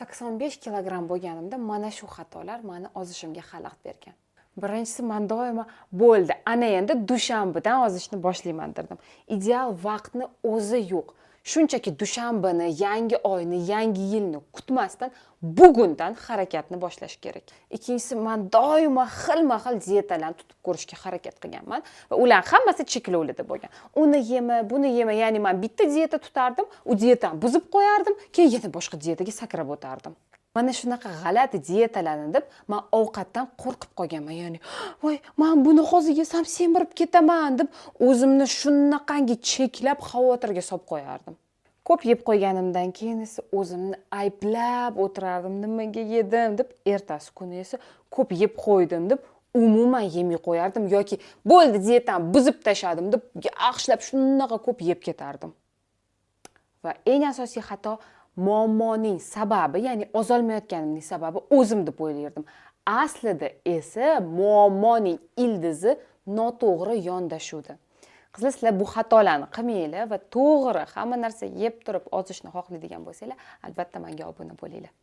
85 kilogramm bo'lganimda mana shu xatolar mani ozishimga xalaqit bergan. Birinchisi, man doimo "Bo'ldi, ana endi dushanbadan ozishni boshlayman", derdim. Ideal vaqtni o'zi yo'q. Shunchaki dushanbani, yangi oyni, yangi yilni kutmasdan bugundan harakatni boshlash kerak. Ikkinchisi, man doimo xilma xil dietalarni tutib ko'rishga harakat qilganman va ularni hammasi cheklovlarda bo'lgan. Uni yema, buni yema. Ya'ni man bitta dieta tutardim, u dietani buzib qo'yardim, keyin yana boshqa dietaga sakrab o'tardim. Mana shunaqa g'alati dietalarni deb man ovqatdan qo'rqib qolganman. Ya'ni "Voy, man buni hozir yesam, semirib ketaman", deb o'zimni shunaqangi cheklab, xavotirga solib qo'yardim. Ko'p yeb qo'yganimdan keyin esa o'zimni ayblab o'tirardim, "Nimaga yedim?" deb. Ertasi kuni esa ko'p yeb qo'ydim deb umuman yemay qo'yardim yoki "Bo'ldi, dietamni buzib tashladim", deb yaxshilab shunaqa ko'p yeb ketardim. Va eng asosiy xato: muammoning sababi, ya'ni ozolmayotganimning sababi o'zim deb o'ylardim. Aslida esa muammoning ildizi noto'g'ri yondashuvda. Qizlar, sizlar bu xatolarni qilmanglar va to'g'ri hamma narsa yeb turib ozishni xohlaydigan bo'lsanglar, albatta menga obuna bo'linglar.